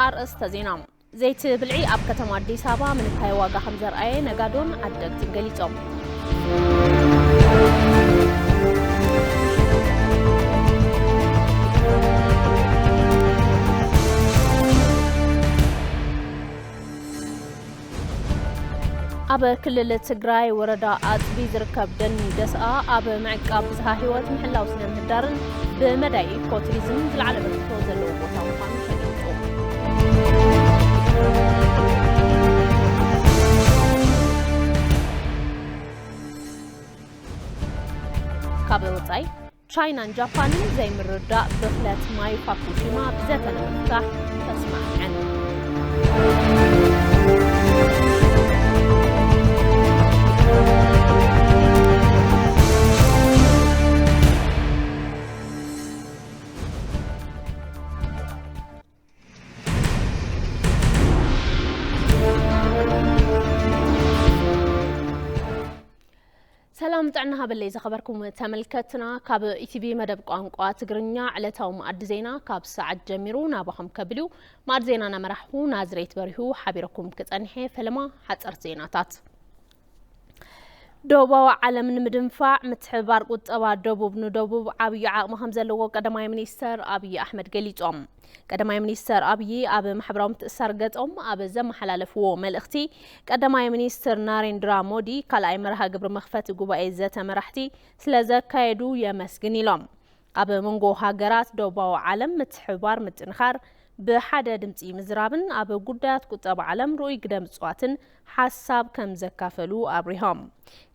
ኣርእስተ ዜና። ዘይቲ ብልዒ ኣብ ከተማ ኣዲስ ኣበባ ምንካይ ዋጋ ከም ዘርኣየ ነጋዶን ዓደግትን ገሊጾም። ኣብ ክልል ትግራይ ወረዳ ኣፅቢ ዝርከብ ደኒ ደስኣ ኣብ ምዕቃብ ብዝሃ ህይወት ምሕላው ስነ ምህዳርን ብመዳይ ኢኮቱሪዝም ዝለዓለ ኣበርክቶ ዘለዎ ቦታ ምዃኑ ተገሊጹ። ካብ ወጻኢ፣ ቻይናን ጃፓንን ዘይምርዳእ ብኽለት ማይ ፋኩሺማ ብዘተ ንምፍታሕ ተስማዕዐን። ሰላም ጥዕና ሃበለይ ዝኸበርኩም ተመልከትና፣ ካብ ኢቲቪ መደብ ቋንቋ ትግርኛ ዕለታዊ መኣዲ ዜና ካብ ሰዓት ጀሚሩ ናባኹም ከብል እዩ። መኣዲ ዜና እናመራሕኹ ናዝሬት በሪሁ ሓቢረኩም ክጸንሕ እየ። ፈለማ ሓጸርቲ ዜናታት። ደቡባዊ ዓለም ንምድንፋዕ ምትሕብባር ቁጠባ ደቡብ ንደቡብ ዓብዪ ዓቕሚ ከም ዘለዎ ቀዳማይ ሚኒስተር ኣብዪ ኣሕመድ ገሊጾም። ቀዳማይ ሚኒስተር ኣብዪ ኣብ ማሕበራዊ ምትእስሳር ገጾም ኣብ ዘመሓላለፍዎ መልእኽቲ፣ ቀዳማይ ሚኒስትር ናሬንድራ ሞዲ ካልኣይ መርሃ ግብሪ መኽፈቲ ጉባኤ ዘተ መራሕቲ ስለ ዘካየዱ የመስግን ኢሎም። ኣብ መንጎ ሃገራት ደቡባዊ ዓለም ምትሕብባር ምጥንኻር፣ ብሓደ ድምጺ ምዝራብን ኣብ ጉዳያት ቁጠባ ዓለም ርኡይ ግደ ምጽዋትን ሓሳብ ከም ዘካፈሉ ኣብሪሆም።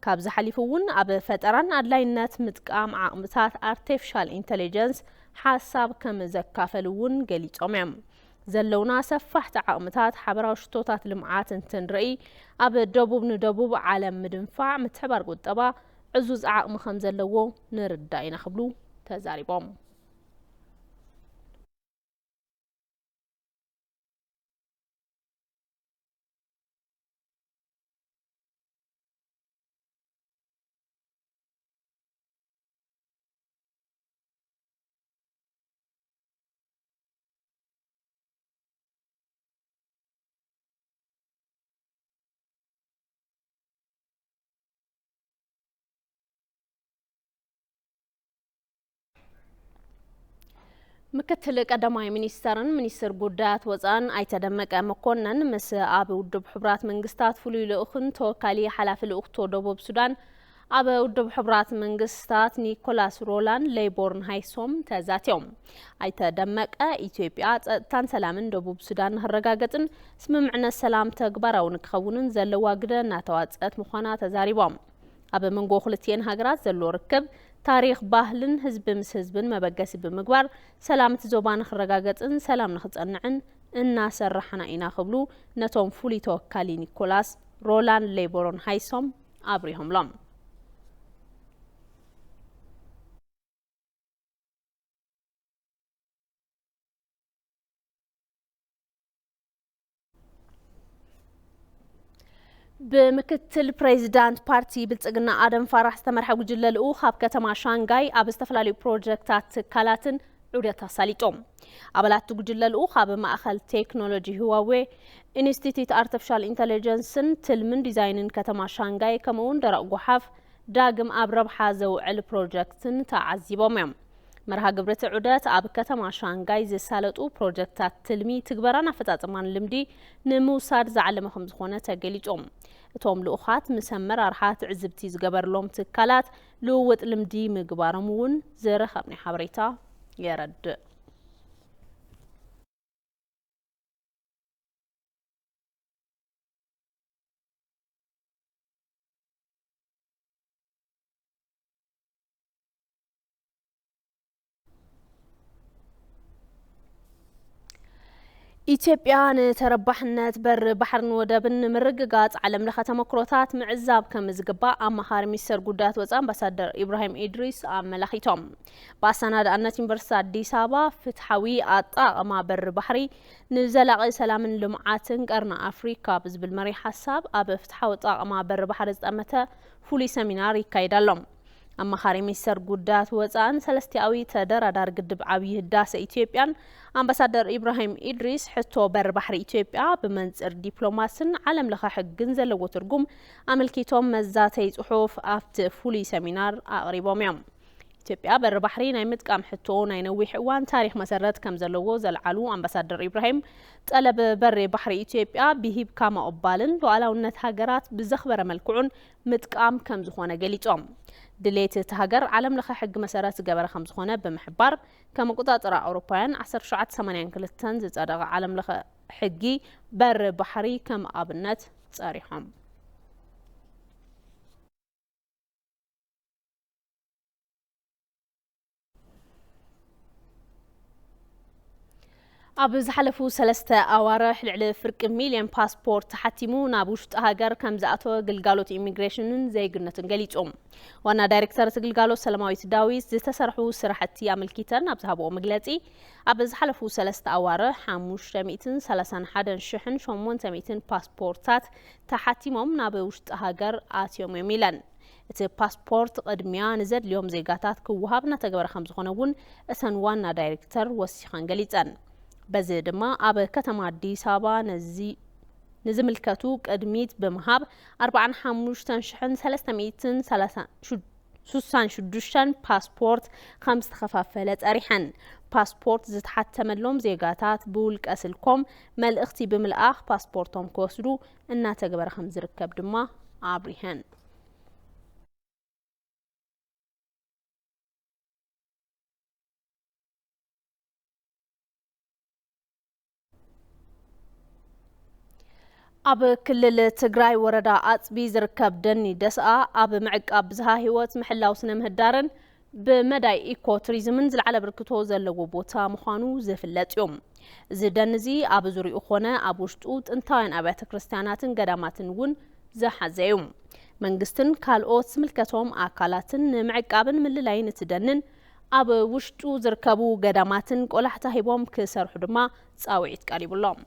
ካብዚ ሓሊፉ እውን ኣብ ፈጠራን ኣድላይነት ምጥቃም ዓቕምታት ኣርቲፊሻል ኢንተሊጀንስ ሓሳብ ከም ዘካፈሉ እውን ገሊጾም እዮም። ዘለውና ሰፋሕቲ ዓቕምታት ሓበራዊ ሽቶታት ልምዓት እንትንርኢ፣ ኣብ ደቡብ ንደቡብ ዓለም ምድንፋዕ ምትሕባር ቁጠባ ዕዙዝ ዓቕሚ ከም ዘለዎ ንርዳእ ኢና ክብሉ ተዛሪቦም። ምክትል ቀዳማይ ሚኒስተርን ሚኒስትር ጉዳያት ወፃእን ኣይተ ደመቀ መኮነን ምስ ኣብ ውድብ ሕቡራት መንግስታት ፍሉይ ልኡኽን ተወካሊ ሓላፊ ልኡኽቶ ደቡብ ሱዳን ኣብ ውድብ ሕቡራት መንግስታት ኒኮላስ ሮላን ሌይቦርን ሃይሶም ተዛትዮም። ኣይተ ደመቀ፣ ኢትዮጵያ ጸጥታን ሰላምን ደቡብ ሱዳን ንክረጋገጽን ስምምዕነት ሰላም ተግባራዊ ንክኸውንን ዘለዋ ግደ እናተዋጸት ምዃና ተዛሪቦም። ኣብ መንጎ ክልቲኤን ሃገራት ዘሎ ርክብ፣ ታሪኽ፣ ባህልን ህዝቢ ምስ ህዝብን መበገሲ ብምግባር፣ ሰላም እቲ ዞባ ንክረጋገጽን ሰላም ንክጸንዕን እናሰራሕና ኢና ክብሉ ነቶም ፍሉይ ተወካሊ ኒኮላስ ሮላን ሌይቦርን ሃይሶም ኣብሪሆምሎም። ብምክትል ፕሬዚዳንት ፓርቲ ብልጽግና ኣደም ፋራሕ ዝተመርሐ ጉጅለ ልኡኽ ኣብ ከተማ ሻንጋይ ኣብ ዝተፈላለዩ ፕሮጀክታት ትካላትን ዑደት ኣሳሊጦም። ኣባላት እቲ ጉጅለ ልኡኽ ኣብ ማእኸል ቴክኖሎጂ ህዋዌ፣ ኢንስቲትዩት ኣርቲፊሻል ኢንተለጀንስን ትልምን ዲዛይንን ከተማ ሻንጋይ፣ ከምኡ እውን ደረቕ ጓሓፍ ዳግም ኣብ ረብሓ ዘውዕል ፕሮጀክትን ተዓዚቦም እዮም። መርሃ ግብሪ እቲ ዑደት ኣብ ከተማ ሻንጋይ ዝሳለጡ ፕሮጀክታት ትልሚ፣ ትግበራን ኣፈጻጽማን ልምዲ ንምውሳድ ዝዓለመ ከም ዝኾነ ተገሊጾም። እቶም ልኡኻት ምስ ኣመራርሓ ትዕዝብቲ ዝገበርሎም ትካላት ልውውጥ ልምዲ ምግባሮም እውን ዝረኸብናዮ ሓበሬታ የረድእ። ኢትዮጵያ ንተረባሕነት በሪ ባሕርን ወደብን ንምርግጋጽ ዓለም ለኸ ተመክሮታት ምዕዛብ ከም ዝግባእ ኣማኻሪ ሚኒስተር ጉዳያት ወጻኢ ኣምባሳደር ኢብራሂም ኢድሪስ ኣመላኺቶም። ብኣሰናዳእነት ዩኒቨርሲቲ ኣዲስ ኣበባ ፍትሓዊ ኣጠቓቕማ በሪ ባሕሪ ንዘላቒ ሰላምን ልምዓትን ቀርኒ ኣፍሪካ ብዝብል መሪሕ ሓሳብ ኣብ ፍትሓዊ ኣጠቓቕማ በሪ ባሕሪ ዝጠመተ ፍሉይ ሰሚናር ይካየድ ኣሎ። ኣማኻሪ ሚኒስተር ጉዳያት ወጻእን ሰለስቲኣዊ ተደራዳሪ ግድብ ዓብዪ ህዳሰ ኢትዮጵያን ኣምባሳደር ኢብራሂም ኢድሪስ፣ ሕቶ በሪ ባሕሪ ኢትዮጵያ ብመንጽር ዲፕሎማስን ዓለም ለኸ ሕግን ዘለዎ ትርጉም ኣመልኪቶም መዛተይ ጽሑፍ ኣብቲ ፍሉይ ሰሚናር ኣቕሪቦም እዮም። ኢትዮጵያ በሪ ባሕሪ ናይ ምጥቃም ሕቶ ናይ ነዊሕ እዋን ታሪኽ መሰረት ከም ዘለዎ ዘልዓሉ ኣምባሳደር ኢብራሂም፣ ጠለብ በሪ ባሕሪ ኢትዮጵያ ብሂብካ ምቕባልን ሉዓላውነት ሃገራት ብዘኽበረ መልክዑን ምጥቃም ከም ዝኾነ ገሊጾም። ድሌት እቲ ሃገር ዓለም ለኸ ሕጊ መሰረት ዝገበረ ከም ዝኾነ ብምሕባር፣ ከም ኣቆጻጽራ ኣውሮፓውያን ዓሰርተ ትሽዓተ ሰማንያን ክልተን ዝጸደቐ ዓለም ለኸ ሕጊ በሪ ባሕሪ ከም ኣብነት ጸሪሖም። ኣብ ዝሓለፉ ሰለስተ ኣዋርሕ ልዕሊ ፍርቂ ሚልዮን ፓስፖርት ተሓቲሙ ናብ ውሽጢ ሃገር ከም ዝኣተወ ግልጋሎት ኢሚግሬሽንን ዜግነትን ገሊጹ። ዋና ዳይሬክተር እቲ ግልጋሎት ሰለማዊት ዳዊት ዝተሰርሑ ስራሕቲ ኣመልኪተን ኣብ ዝሃብኦ መግለጺ፣ ኣብ ዝሓለፉ ሰለስተ ኣዋርሕ ሓሙሽተ ሚእትን ሰላሳን ሓደን ሽሕን ሸሞንተ ሚእትን ፓስፖርታት ተሓቲሞም ናብ ውሽጢ ሃገር ኣትዮም እዮም ኢለን። እቲ ፓስፖርት ቅድሚያ ንዘድልዮም ዜጋታት ክወሃብ እናተገበረ ከም ዝኾነ እውን እተን ዋና ዳይሬክተር ወሲኸን ገሊጸን። በዚ ድማ ኣብ ከተማ ኣዲስ ኣበባ ነዚ ንዝምልከቱ ቅድሚት ብምሃብ ኣርባዓን ሓሙሽተን ሽሕን ሰለስተ ሚእትን ስሳን ሽዱሽተን ፓስፖርት ከም ዝተኸፋፈለ ጸሪሐን። ፓስፖርት ዝተሓተመሎም ዜጋታት ብውልቀ ስልኮም መልእኽቲ ብምልኣኽ ፓስፖርቶም ክወስዱ እናተገበረ ከም ዝርከብ ድማ ኣብሪሀን። ኣብ ክልል ትግራይ ወረዳ ኣፅቢ ዝርከብ ደኒ ደስኣ ኣብ ምዕቃብ ብዝሃ ህይወት ምሕላው ስነ ምህዳርን ብመዳይ ኢኮ ቱሪዝምን ዝለዓለ ኣበርክቶ ዘለዎ ቦታ ምዃኑ ዝፍለጥ እዩ። እዚ ደን እዚ ኣብ ዙሪኡ ኾነ ኣብ ውሽጡ ጥንታውያን ኣብያተ ክርስቲያናትን ገዳማትን እውን ዝሓዘ እዩ። መንግስትን ካልኦት ዝምልከቶም ኣካላትን ንምዕቃብን ምልላይን እቲ ደንን ኣብ ውሽጡ ዝርከቡ ገዳማትን ቆላሕታ ሂቦም ክሰርሑ ድማ ጻውዒት ቀሪቡሎም።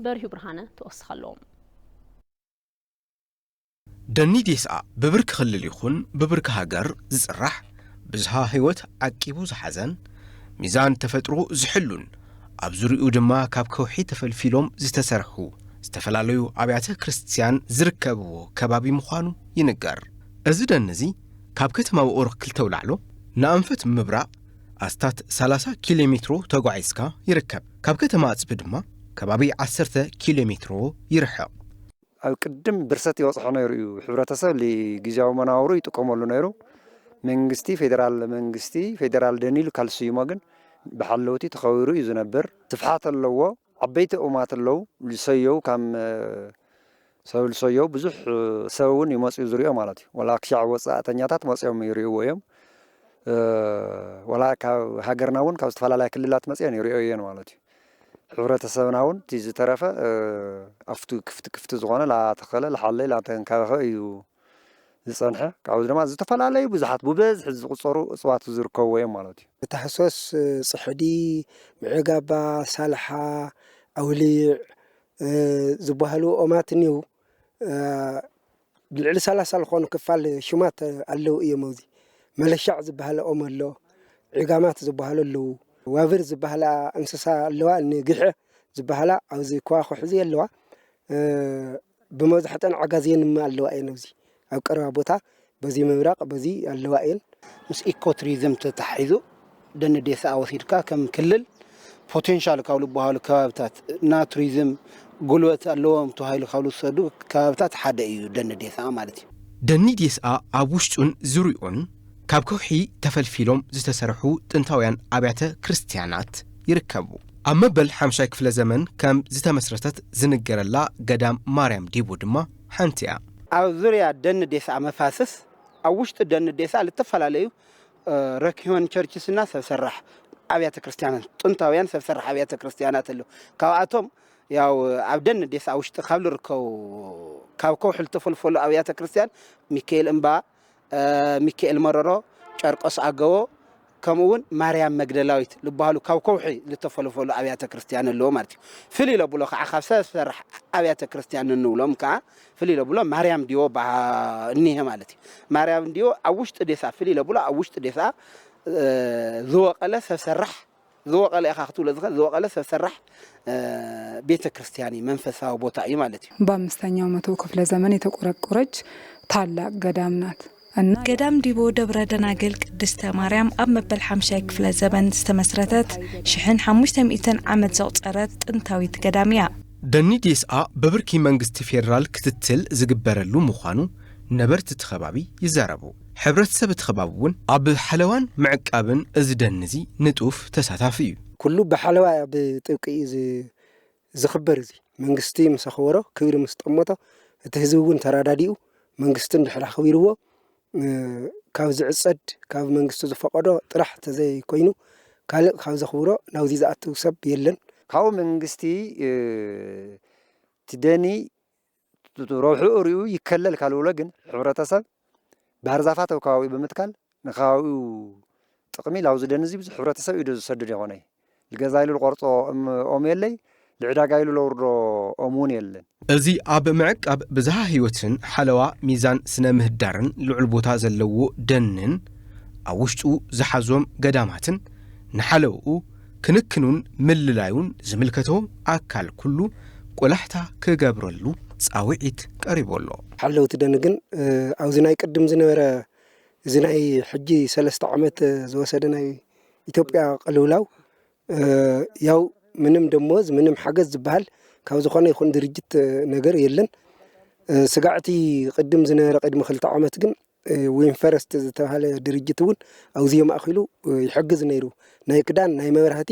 በርሂ ብርሃነ ተወስኸሎም። ደኒ ዴስኣ ብብርኪ ክልል ይኹን ብብርኪ ሃገር ዝጽራሕ ብዝሃ ህይወት ዓቂቡ ዝሓዘን ሚዛን ተፈጥሮ ዝሕሉን ኣብ ዙሪኡ ድማ ካብ ከውሒ ተፈልፊሎም ዝተሰርሑ ዝተፈላለዩ ኣብያተ ክርስትያን ዝርከብዎ ከባቢ ምዃኑ ይንገር። እዚ ደን እዚ ካብ ከተማ ውቕሮ ክልተ ኣውላዕሎ ንኣንፈት ምብራቕ ኣስታት ሰላሳ ኪሎ ሜትሮ ተጓዒዝካ ይርከብ። ካብ ከተማ ኣፅቢ ድማ ከባቢ ዓሰርተ ኪሎ ሜትሮ ይርሕቕ። ኣብ ቅድም ብርሰት ይበፅሖ ነይሩ እዩ። ሕብረተሰብ ንግዝያዊ መናብሩ ይጥቀመሉ ነይሩ። መንግስቲ ፌደራል መንግስቲ ፌደራል ደን ኢሉ ካብ ዝስይሞ ግን ብሓለውቲ ተኸቢሩ እዩ ዝነብር። ስፍሓት ኣለዎ። ዓበይቲ ኡማት ኣለዉ ዝሰየው ካብ ሰብ ዝሰየው ብዙሕ ሰብ እውን ይመፅኡ ዝሪኦ ማለት እዩ። ወላ ክሻዕ ወፃእተኛታት መፅኦም ይሪእዎ እዮም። ወላ ካብ ሃገርና እውን ካብ ዝተፈላለያ ክልላት መፅኦን ይሪኦ እየን ማለት እዩ። ሕብረተሰብና እውን እቲ ዝተረፈ ኣብቲ ክፍቲ ክፍቲ ዝኾነ ላተኸለ ላሓለይ ላተንካበኸ እዩ ዝፀንሐ። ካብዚ ድማ ዝተፈላለዩ ብዙሓት ብበዝሒ ዝቁፀሩ እፅዋት ዝርከብዎ እዮም ማለት እዩ። ታህሶስ፣ ፅሕዲ፣ ምዕጋባ፣ ሳልሓ፣ ኣውሊዕ ዝበሃሉ ኦማት እኒው ልዕሊ ሰላሳ ዝኾኑ ክፋል ሽማት ኣለዉ እዮም። ኣብዚ መለሻዕ ዝበሃለ ኦም ኣሎ፣ ዒጋማት ዝበሃሉ ኣለዉ፣ ዋብር ዝበሃላ እንስሳ ኣለዋ፣ ንግሐ ዝበሃላ ኣብዚ ከዋኹሕ እዚ ኣለዋ። ብመብዛሕተን ዓጋዜን እማ ኣለዋ እየን። ኣብዚ ኣብ ቀረባ ቦታ በዚ ምብራቕ በዚ ኣለዋ እየን። ምስ ኢኮ ቱሪዝም ተታሒዙ ደን ዴስኣ ወሲድካ ከም ክልል ፖቴንሻል ካብ ዝበሃሉ ከባብታት እና ቱሪዝም ጉልበት ኣለዎም ተባሂሉ ካብ ዝወሰዱ ከባብታት ሓደ እዩ ደን ዴስኣ ማለት እዩ። ደኒ ዴስኣ ኣብ ውሽጡን ዙሪኡን ካብ ከውሒ ተፈልፊሎም ዝተሰርሑ ጥንታውያን ኣብያተ ክርስትያናት ይርከቡ። ኣብ መበል ሓምሻይ ክፍለ ዘመን ከም ዝተመስረተት ዝንገረላ ገዳም ማርያም ዲቡ ድማ ሓንቲ እያ። ኣብ ዙርያ ደን ዴስኣ መፋስስ ኣብ ውሽጢ ደን ዴስኣ ልተፈላለዩ ረኪሆን ቸርችስና ሰብ ሰራሕ ኣብያተ ክርስቲያናት ጥንታውያን ሰብ ሰራሕ ኣብያተ ክርስቲያናት ኣለዉ። ካብኣቶም ያው ኣብ ደን ዴስኣ ውሽጢ ካብ ልርከቡ ካብ ከውሒ ልተፈልፈሉ ኣብያተ ክርስቲያን ሚካኤል እምባ፣ ሚካኤል መረሮ፣ ጨርቆስ ኣገቦ፣ ከምኡ እውን ማርያም መግደላዊት ዝበሃሉ ካብ ከውሒ ዝተፈልፈሉ ኣብያተ ክርስቲያን ኣለዎ ማለት እዩ። ፍልይ ለብሎ ከዓ ካብ ሰብ ሰራሕ ኣብያተ ክርስቲያን እንብሎም ከዓ ፍልይ ለብሎ ማርያም ዲዮ በሃ እኒሀ ማለት እዩ። ማርያም ዲዮ ኣብ ውሽጢ ዴሳ ፍልይ ለብሎ ኣብ ውሽጢ ዴሳ ዝወቀለ ሰብ ሰራሕ ዝወቀለ ኢኻ ክትብሎ ዝኽእል ዝወቀለ ሰብ ሰራሕ ቤተ ክርስቲያን እዩ፣ መንፈሳዊ ቦታ እዩ ማለት እዩ። በአምስተኛው መቶ ክፍለ ዘመን የተቆረቆረች ታላቅ ገዳም ናት። እና ገዳም ዲቦ ደብረ ደናግል ቅድስተ ማርያም ኣብ መበል ሓምሻይ ክፍለ ዘበን ዝተመስረተት ሽሕን ሓሙሽተ ሚእትን ዓመት ዘቑጸረት ጥንታዊት ገዳም እያ። ደኒ ዴስኣ ብብርኪ መንግስቲ ፌደራል ክትትል ዝግበረሉ ምዃኑ ነበርቲ እቲ ከባቢ ይዛረቡ። ሕብረተሰብ እቲ ከባቢ እውን ኣብ ሓለዋን ምዕቃብን እዚ ደኒ እዚ ንጡፍ ተሳታፊ እዩ። ኩሉ ብሓለዋ ብጥብቂ እዩ ዝ- ዝኽበር። እዚ መንግስቲ ምስ ኣኽበሮ፣ ክብሪ ምስ ጠመቶ፣ እቲ ህዝቢ እውን ተረዳዲኡ መንግስቲ እንድሕር ኣኽቢርዎ ካብ ዝዕፀድ ካብ መንግስቲ ዝፈቐዶ ጥራሕ ተዘይኮይኑ ካልእ ካብ ዘኽብሮ ናብዚ ዝኣትው ሰብ የለን። ካብኡ መንግስቲ እቲ ደኒ ረብሕኡ ሪኡ ይከለል ካልብሎ ግን ሕብረተሰብ ባህር ዛፋት ኣብ ከባቢኡ ብምትካል ንከባቢኡ ጥቕሚ ላውዚ ደንዚ ብዙሕ ሕብረተሰብ ኢዶ ዝሰድድ ይኾነ ልገዛ ኢሉ ዝቆርጾ ኦም የለይ ልዕዳጋ ኢሉ ለውርዶ ኦም እውን የለን። እዚ ኣብ ምዕቃብ ብዝሃ ህይወትን ሓለዋ ሚዛን ስነ ምህዳርን ልዑል ቦታ ዘለዎ ደንን ኣብ ውሽጡ ዝሓዞም ገዳማትን ንሓለውኡ ክንክኑን ምልላዩን ዝምልከቶ ኣካል ኩሉ ቆላሕታ ክገብረሉ ጻውዒት ቀሪቡ ኣሎ። ሓለውቲ ደን ግን ኣብዚ ናይ ቅድም ዝነበረ እዚ ናይ ሕጂ ሰለስተ ዓመት ዝወሰደ ናይ ኢትዮጵያ ቅልውላው ያው ምንም ደሞዝ ምንም ሓገዝ ዝበሃል ካብ ዝኾነ ይኹን ድርጅት ነገር የለን። ስጋዕቲ ቅድም ዝነበረ ቅድሚ ክልተ ዓመት ግን ዊንፈረስት ዝተባሃለ ድርጅት እውን ኣብዚ የማእኪሉ ይሕግዝ ነይሩ። ናይ ክዳን ናይ መብራህቲ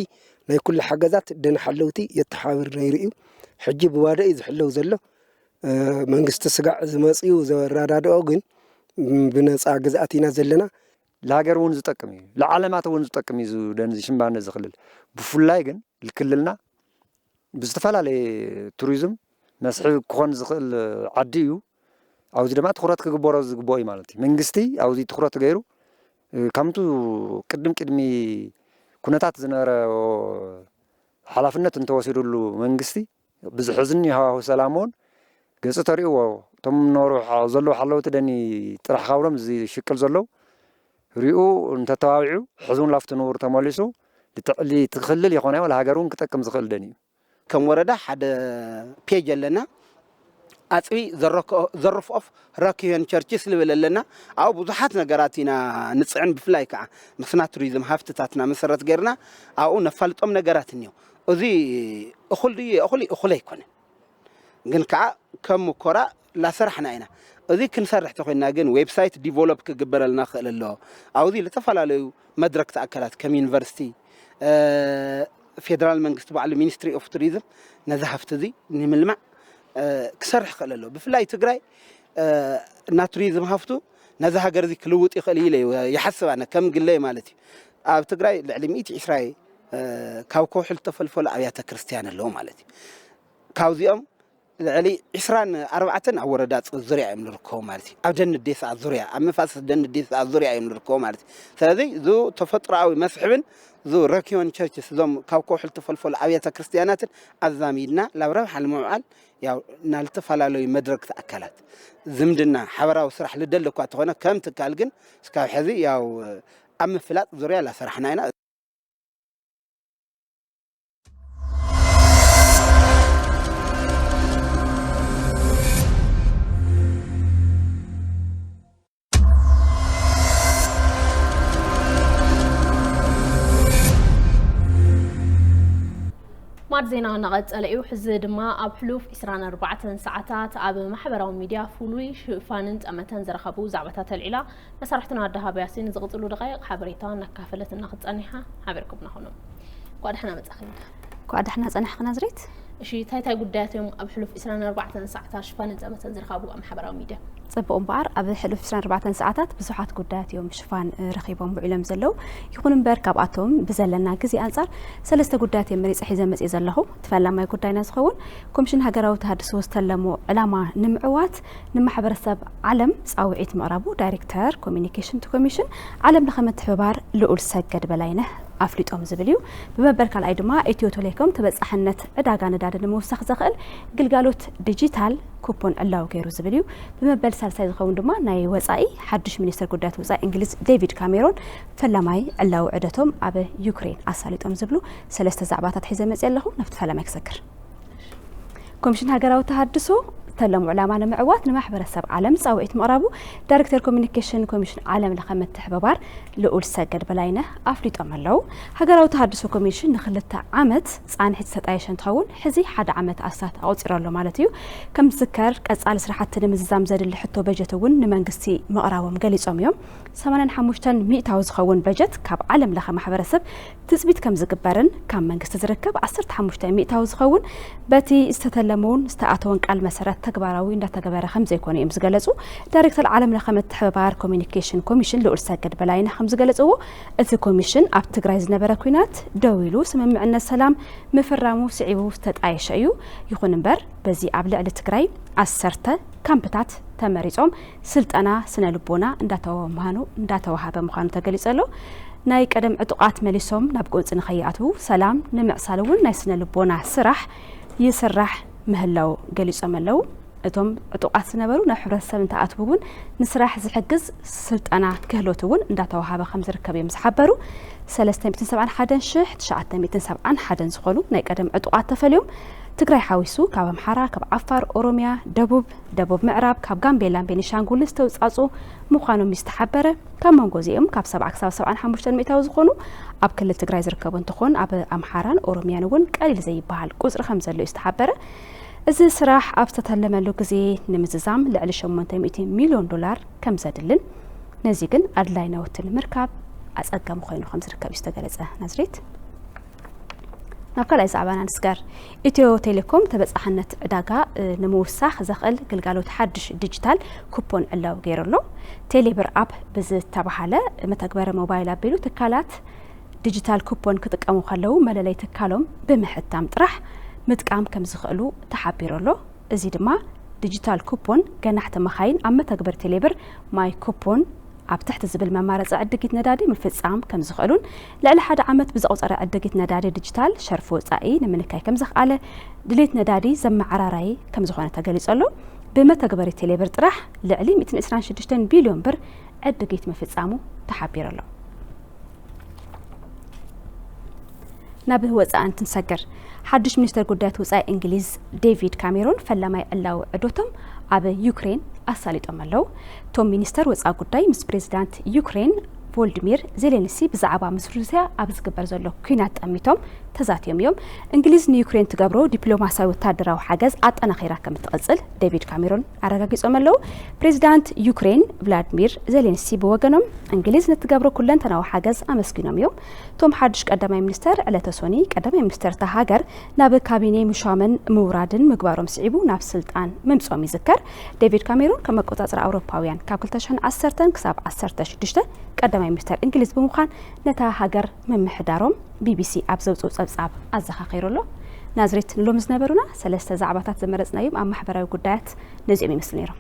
ናይ ኩሉ ሓገዛት ደን ሓለውቲ የተሓባብር ነይሩ እዩ። ሕጂ ብባዶ እዩ ዝሕለው ዘሎ። መንግስቲ ስጋዕ ዝመፅኡ ዘረዳድኦ ግን ብነፃ ግዝኣት ኢና ዘለና። ለሃገር እውን ዝጠቅም እዩ፣ ለዓለማት እውን ዝጠቅም እዩ። ደንዚ ሽምባነ ዝክልል ብፍላይ ግን ልክልልና ብዝተፈላለየ ቱሪዝም መስሕብ ክኾን ዝኽእል ዓዲ እዩ። ኣብዚ ድማ ትኩረት ክግበሮ ዝግብኦ እዩ ማለት እዩ። መንግስቲ ኣብዚ ትኩረት ገይሩ ከምቱ ቅድም ቅድሚ ኩነታት ዝነበረ ሓላፍነት እንተወሲዱሉ መንግስቲ ብዝሕዝኒ ሃዋሁ ሰላም እውን ገጹ ተርእይዎ እቶም ነበሩ ዘለዉ ሓለውቲ ደኒ ጥራሕ ካብሎም ዝሽቅል ዘለዉ ሪኡ እንተተባቢዑ ሕዚ እውን ላፍቲ ንቡር ተመሊሱ ልትዕሊ ትክልል ይኾነ ወላ ሃገር እውን ክጠቅም ዝኽእል ደኒ እዩ። ከም ወረዳ ሓደ ፔጅ ኣለና። ኣፅቢ ዘረፍ ኦፍ ረኪዮን ቸርችስ ልብል ኣለና። ኣብኡ ብዙሓት ነገራት ኢና ንፅዕን። ብፍላይ ከዓ ምስና ቱሪዝም ሃፍትታትና መሰረት ገይርና ኣብኡ ነፋልጦም ነገራት እኒኦ። እዚ እኹል ድዩ የእኹል እኹል ኣይኮነን። ግን ከዓ ከም ምኮራ ላሰራሕና ኢና። እዚ ክንሰርሕ ተኮይና ግን ዌብሳይት ዲቨሎፕ ክግበረልና ክእል ኣሎ። ኣብዚ ዝተፈላለዩ መድረክቲ ኣካላት ከም ዩኒቨርሲቲ ፌደራል መንግስቲ ባዕሉ ሚኒስትሪ ኦፍ ቱሪዝም ነዚ ሃፍቲ እዚ ንምልማዕ ክሰርሕ ክእል ኣሎ። ብፍላይ ትግራይ እና ቱሪዝም ሃፍቱ ነዚ ሃገር እዚ ክልውጥ ይኽእል ኢለ ይሓስብ ኣነ ከም ግለይ ማለት እዩ። ኣብ ትግራይ ልዕሊ ሚእቲ ዕስራ ካብ ከውሒ ዝተፈልፈሉ ኣብያተ ክርስቲያን ኣለዉ ማለት እዩ። ካብዚኦም ልዕሊ ዕስራን ኣርባዕተን ኣብ ወረዳ ዙርያ እዮም ዝርከቡ ማለት እዩ። ኣብ ደን ዴሳ ዙርያ ኣብ መፋሰስ ደን ዴሳ ዙርያ እዮም ዝርከቡ ማለት እዩ። ስለዚ ዙ ተፈጥሮኣዊ መስሕብን ዙ ረኪዮን ቸርችስ እዞም ካብ ከውሒ ዝተፈልፈሉ ኣብያተ ክርስቲያናትን ኣዛሚድና ላብ ረብሓ ንምውዓል ያው ናልተፈላለዩ መድረክቲ ኣካላት ዝምድና ሓበራዊ ስራሕ ልደሊ እኳ ተኾነ ከም ትካል ግን እስካብ ሕዚ ያው ኣብ ምፍላጥ ዙርያ ላሰራሕና ኢና። ማድ ዜና እናቐጸለ እዩ። ሕዚ ድማ ኣብ ሕሉፍ ዕስራን ኣርባዕተን ሰዓታት ኣብ ማሕበራዊ ሚድያ ፍሉይ ሽፋንን ጠመተን ዝረኸቡ ዛዕባታት ኣልዒላ መሳርሕትና ኣዳሃብ ያሲን ዝቕጽሉ ደቓይቕ ሓበሬታ እናካፈለት እናኽትጸኒሓ ሓቢርኩምና ኹኑ። እንኳዕ ደሕና መጻኺ። እንኳዕ ደሕና ጸናሕክና ዝሬት። እሺ፣ እንታይ እንታይ ጉዳያት እዮም ኣብ ሕሉፍ ዕስራን ኣርባዕተን ሰዓታት ሽፋን እንጠመተን ዝረኻቡ ኣብ ማሕበራዊ ሚድያ? ጽቡቕ እምበኣር፣ ኣብ ሕሉፍ ዕስራን ኣርባዕተን ሰዓታት ብዙሓት ጉዳያት እዮም ሽፋን፣ እ፣ ረኺቦም ውዒሎም ዘለዉ። ይኹን እምበር፣ ካብኣቶም ብዘለና ግዜ ኣንጻር ሰለስተ ጉዳያት እዮም መሪጸ ሒዘ መጽእ ዘለኹ። እቲ ፈላማይ ጉዳይና ዝኸውን፣ ኮሚሽን ሃገራዊ ተሃድሶ ዝተለሞ ዕላማ ንምዕዋት ንማሕበረሰብ ዓለም ጻውዒት ምቕራቡ ዳይሬክተር ኮሚኒኬሽን እቲ ኮሚሽን ዓለም ለኸ ምትሕብባር ልኡል ሰገድ በላይነህ ኣፍሊጦም ዝብል እዩ። ብመበል ካልኣይ ድማ ኢትዮ ቴሌኮም ተበጻሕነት ዕዳጋ ነዳዲ ንምውሳኽ ዘኽእል ግልጋሎት ዲጂታል ኩፖን ዕላዊ ገይሩ ዝብል እዩ። ብመበል ሳልሳይ ዝኸውን ድማ ናይ ወጻኢ ሓድሽ ሚኒስትር ጉዳያት ወጻኢ እንግሊዝ ዴቪድ ካሜሮን ፈላማይ ዕላዊ ዑደቶም ኣብ ዩክሬን ኣሳሊጦም ዝብሉ ሰለስተ ዛዕባታት ሒዘ መጽእ ኣለኹ። ናብቲ ፈላማይ ክሰግር። ኮሚሽን ሃገራዊ ተሃድሶ ዝተለሙ ዕላማ ንምዕዋት ንማሕበረሰብ ዓለም ጻውዒት ምቕራቡ ዳይሬክተር ኮሚኒኬሽን ኮሚሽን ዓለም ለኸ ምትሕብባር ልኡል ሰገድ በላይነህ ኣፍሊጦም ኣለዉ። ሃገራዊ ተሃድሶ ኮሚሽን ንክልተ ዓመት ጻንሒት ዝተጣየሸ እንትኸውን፣ ሕዚ ሓደ ዓመት ኣስታት ኣቑጺሩ ኣሎ ማለት እዩ። ከም ዝዝከር፣ ቀጻሊ ስራሕቲ ንምዝዛም ዘድሊ ሕቶ በጀት እውን ንመንግስቲ ምቕራቦም ገሊጾም እዮም። ሰማንያን ሓሙሽተን ሚእታዊ ዝኸውን በጀት ካብ ዓለም ለኸ ማሕበረሰብ ትጽቢት ከም ዝግበርን ካብ መንግስቲ ዝርከብ ዓሰርተ ሓሙሽተ ሚእታዊ ዝኸውን በቲ ዝተተለመውን ዝተኣተወን ቃል መሰረት ተግባራዊ እንዳተገበረ ከም ዘይኮነ እዮም ዝገለጹ። ዳይሬክተር ዓለም ለኸ ምትሕብባር ኮሚኒኬሽን ኮሚሽን ልኡል ሰገድ በላይነህ ከም ዝገለጽዎ፣ እቲ ኮሚሽን ኣብ ትግራይ ዝነበረ ኲናት ደው ኢሉ ስምምዕነት ሰላም ምፍራሙ ስዒቡ ዝተጣየሸ እዩ። ይኹን እምበር፣ በዚ ኣብ ልዕሊ ትግራይ ዓሰርተ ካምፕታት ተመሪጾም ስልጠና ስነ ልቦና እንዳተወ-፣ ምዃኑ፣ እንዳተዋሃበ ምዃኑ ተገሊጹ ኣሎ። ናይ ቀደም ዕጡቓት መሊሶም ናብ ጎንጺ ንኸይኣትዉ ሰላም ንምዕሳል እውን ናይ ስነ ልቦና ስራሕ ይስራሕ ምህላው ገሊጾም ኣለዉ። እቶም ዕጡቓት ዝነበሩ ናብ ሕብረተሰብ እንትኣትዉ እውን ንስራሕ ዝሕግዝ ስልጠና ክህሎት እውን እንዳተዋሃበ ከም ዝርከብ እዮም ዝሓበሩ። ሰለስተ ሚእትን ሰብዓን ሓደን ሽሕ ትሽዓተ ሚእትን ሰብዓን ሓደን ዝኾኑ ናይ ቀደም ዕጡቓት ተፈልዮም ትግራይ ሓዊሱ ካብ ኣምሓራ፣ ካብ ዓፋር፣ ኦሮሚያ፣ ደቡብ፣ ደቡብ ምዕራብ፣ ካብ ጋምቤላን ቤኒሻንጉልን ዝተውጻጹ ምዃኖም ዝተሓበረ። ካብ መንጎ እዚኦም ካብ ሰብዓ ክሳብ ሰብዓን ሓሙሽተን ሚእታዊ ዝኾኑ ኣብ ክልል ትግራይ ዝርከቡ እንትኾን፣ ኣብ ኣምሓራን ኦሮሚያን እውን ቀሊል ዘይበሃል ቁጽሪ ከም ዘሎ እዩ ዝተሓበረ። እዚ ስራሕ ኣብ ዝተተለመሉ ግዜ ንምዝዛም ልዕሊ ሸሞንተ ሚእቲ ሚልዮን ዶላር ከም ዘድልን ነዚ ግን ኣድላይ ናውቲ ንምርካብ ኣጸጋሚ ኮይኑ ከም ዝርከብ እዩ ዝተገለጸ። ናዝሬት። ናብ ካልኣይ ዛዕባና ንስገር። ኢትዮ ቴሌኮም ተበጻሕነት ዕዳጋ፣ እ፣ ንምውሳኽ ዘኽእል ግልጋሎት ሓድሽ ዲጂታል ኩፖን ዕላዊ ገይሩ ኣሎ። ቴሌብር ኣፕ ብዝተባሃለ መተግበሪ ሞባይል ኣቢሉ ትካላት ዲጂታል ኩፖን ክጥቀሙ ከለዉ መለለይ ትካሎም ብምሕታም ጥራሕ ምጥቃም ከም ዝኽእሉ ተሓቢሩ ኣሎ። እዚ ድማ ዲጂታል ኩፖን ገናሕቲ መኻይን ኣብ መተግበሪ ቴሌብር ማይ ኩፖን ኣብ ትሕቲ ዝብል መማረፂ ዕድጊት ነዳዲ ምፍፃም ከም ዝኽእሉን ልዕሊ ሓደ ዓመት ብዘቑፀረ ዕድጊት ነዳዲ ዲጂታል ሸርፊ ወፃኢ ንምንካይ ከም ዘኽኣለ ድሌት ነዳዲ ዘመዓራራዪ ከም ዝኾነ ተገሊፁ ኣሎ። ብመተግበሪ ቴሌብር ጥራሕ ልዕሊ ሚእትን ዕስራን ሽዱሽተን ቢልዮን ብር ዕድጊት ምፍፃሙ ተሓቢሩ ኣሎ። ናብ ወፃኢ እንትንሰግር፣ ሓድሽ ሚኒስተር ጉዳያት ወፃኢ እንግሊዝ ዴቪድ ካሜሮን ፈላማይ ዕላዊ ዕዶቶም ኣብ ዩክሬን ኣሳሊጦም ኣለዉ። እቶም ሚኒስተር ወፃኢ ጉዳይ ምስ ፕሬዚዳንት ዩክሬን ቮልዲሚር ዜሌንስኪ ብዛዕባ ምስ ሩስያ ኣብ ዝግበር ዘሎ ኲናት ጠሚቶም ተዛትዮም እዮም። እንግሊዝ ንዩክሬን ትገብሮ ዲፕሎማስያዊ ወታደራዊ ሓገዝ ኣጠናኺራ ከም እትቕጽል ዴቪድ ካሜሮን ኣረጋጊጾም ኣለዉ። ፕሬዚዳንት ዩክሬን ቭላድሚር ዜሌንስኪ ብወገኖም፣ እንግሊዝ ንትገብሮ ኩለንተናዊ ሓገዝ ኣመስጊኖም እዮም። እቶም ሓድሽ ቀዳማይ ሚኒስተር ዕለተ ሶኒ ቀዳማይ ሚኒስተር እታ ሃገር ናብ ካቢኔ ምሿምን ምውራድን ምግባሮም ስዒቡ ናብ ስልጣን ምምጾም ይዝከር። ዴቪድ ካሜሮን ከም ኣቆጻጽራ ኣውሮፓውያን ካብ ክልተ ሽሕን ዓሰርተን ክሳብ ዓሰርተ ሽዱሽተ ቀዳማይ ሚኒስተር እንግሊዝ ብምዃን ነታ ሃገር ምምሕዳሮም ቢቢሲ ኣብ ዘውጽኦ ጸብጻብ ኣዘኻኺሩ ኣሎ። ናዝሬት፣ ንሎሚ ዝነበሩና ሰለስተ ዛዕባታት ዝመረጽናዮም ኣብ ማሕበራዊ ጉዳያት ነዚኦም ይመስሉ ነይሮም።